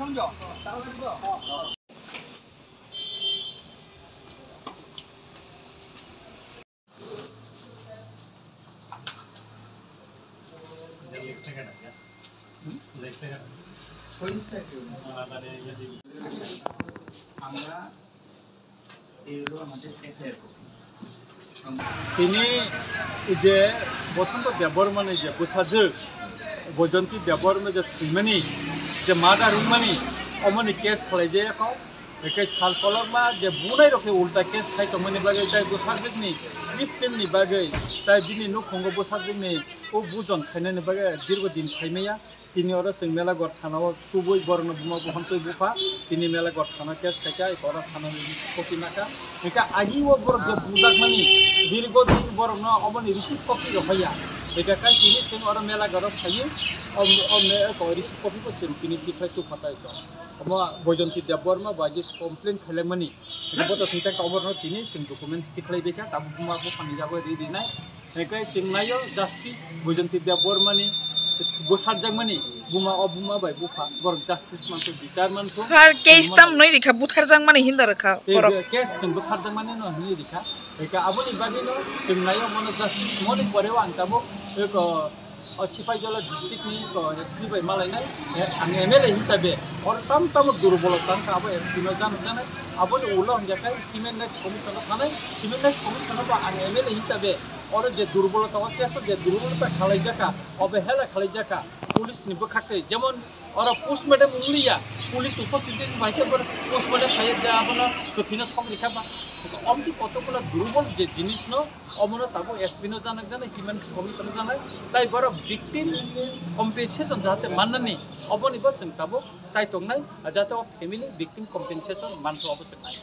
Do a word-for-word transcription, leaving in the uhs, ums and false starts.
আমরা এই হলো আমাদের FIR copy. Tini je Bosonto Debbarmani je bwsajwk Bojonti Debbarma je thwimani, je murder wngmani, omoni case khlaijak kho. Hwnkhe sal kolokma je bunai rok khe ulta case khai tongmani bagwi, tai bwsajwkni victim ni bagwi, tai bini nukhungo bwsajwkni o bujon khainani bagwi dirgo din phaimaya. Tini oro chwng Melaghor thana o tubui borokno buma buphang twi bupha. Tini Melaghor thana case khaikha, eko oro thana ni receipt copy nakha. Hwnkhe agi o borok je bujakmani dirgo din borokno omoni receipt copy rw phaiya. Hwnkhe kai tini chwng oro Melaghor o phaiwi o, o me-, eko receipt copy bo chwng tini tiphai tubukha tai to. Omo Bojonti Debbarma bai je complain khailakmani. Hwnkhe bo to thwitang ka oborno tini chwng documents tikhlai baikha, tabuk buma buphangni yago ri rinai. Hwnkhe chwng naio justice Bojonti Debbarmani butharjakmani buma o buma bai bupha borok justice manthok bichar manthok. Sir, case tam noi rikha butharjakmani hinda rikha borok. Case chwng butharjakmani no hinwi rikha. Hwnkhe aboni bagwino chwng naio mono justice moni poreo ang tabuk eko o Sipaijala district ni to S P bai malainai, eh, ang M L A hisabe oro tam tamo durbolo tangkha abo S P no jano janai, aboni ulo hwnkhe khe Human Rights Commission o thanai, Human Rights Commission o bo ang M L A hisabe oro je durbolota o case o je durbolota khalaijaka, obehela khalaijaka police ni bwkhak twi, jemon oro postmortem wngliya, police uposthit bai khe borok postmortem khaiya de abono kwthwino sok rikha ba, omtwi kotokgulo durbol je jinis no omono tabuk S P no janai janai, Human Rights Commission o janai, tai borok victim compensation jahate mannani oboni bo chwng tabuk chaitongnai, jahate o family victim compensation manthok obo chwng nai.